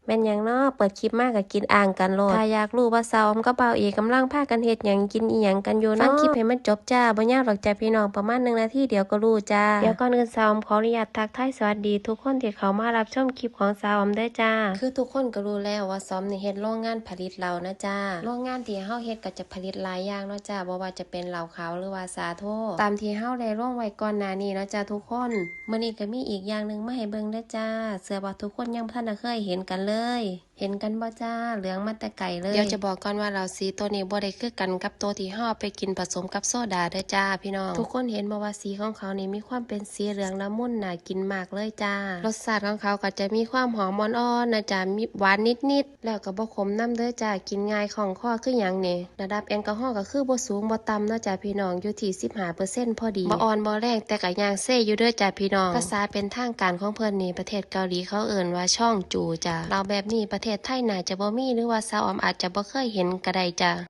ແມ່ນຫຍັງເນາະ ເປີດຄລິບມາກໍກິນອ່າງກັນໂລດ. ຖ້າຢາກຮູ້ວ່າສາວອອມກັບບ່າວເອກຳລັງພາກັນເຮັດຫຍັງ ກິນອີ່ຫຍັງກັນຢູ່ເນາະ ຟັງຄລິບໃຫ້ມັນຈົບຈ້າ ບໍ່ຍາວດອກຈ້າພີ່ນ້ອງ ປະມານໜຶ່ງນາທີດຽວກໍຮູ້ຈ້າ. ດຽວກ່ອນອື່ນສາວອອມຂໍອະນຸຍາດທັກທາຍສະຫວັດດີທຸກຄົນທີ່ເຂົ້າມາຮັບຊົມຄລິບຂອງສາວອອມເດີຈ້າ. ຄືທຸກຄົນກໍຮູ້ແລ້ວວ່າສາວອອມນີ້ເຮັດໂລງງານຜະລິດເຫຼົ້ານະຈ້າ. ໂລງງານທີ່ເຮົາເຮັດກໍຈະຜະລິດຫຼາຍຢ່າງເນາະຈ້າ ບໍ່ວ່າຈະເປັນເຫຼົ້າຂາວ ຫຼືວ່າຊາໂທ ຕາມທີ່ເຮົາໄດ້ລົງໄວ້ກ່ອນໜ້ານີ້ເນາະຈ້າທຸກຄົນ. ມື້ນີ້ກໍມີອີກຢ່າງໜຶ່ງມາໃຫ້ເບິ່ງເດີຈ້າ ເຊື່ອວ່າທຸກຄົນຍັງບໍ່ທັນໄດ້ເຄີຍເຫັນກັນເລີຍ. ເຫັນກັນບໍ່ຈ້າ ເຫຼືອງມາແຕ່ໄກເລີຍ. ດຽວຈະບອກກ່ອນວ່າເຫຼົ້າສີໂຕນີ້ບໍ່ໄດ້ຄືກັນກັບໂຕທີ່ເຮົາເອົາໄປກິນປະສົມກັບໂຊດາເດີຈ້າພີ່ນ້ອງ. ທຸກຄົນເຫັນບໍ່ວ່າສີຂອງເຂົານີ້ມີຄວາມເປັນສີເຫຼືອງລະມຸນ ໜ້າກິນມາກເລີຍຈ້າ. ລົດຊາດຂອງເຂົາກໍຈະມີຄວາມຫອມອ່ອນໆນະຈ້າ ມີຫວານນິດໆ ແລ້ວກໍບໍ່ຂົມນຳເດີຈ້າ ກິນງ່າຍຄ່ອງຄໍຄືຫຍັງນີ້. ລະດັບແອລກອຮໍກໍຄືບໍ່ສູງບໍ່ຕ່ຳເນາະຈ້າພີ່ນ້ອງ ຢູ່ທີ່ສິບຫ້າເປີເຊັນພໍດີ. ບໍ່ອ່ອນບໍ່ແຮງ ແຕ່ກໍຍ່າງເຊຢູ່ເດີຈ້າພີ່ນ້ອງ. ພາສາເປັນທາງການຂອງເພິ່ນນີ້ ປະເທດເກົາຫຼີເຂົາເອີ້ນວ່າຊອງຈູຈ້າ. ເຫຼົ້າແບບນີ້ປະເທດໄທໜ້າຈະບໍ່ມີ ຫຼືວ່າສາວອອມອາດຈະບໍ່ເຄີຍເຫັນກໍໄດ້ຈ້າ.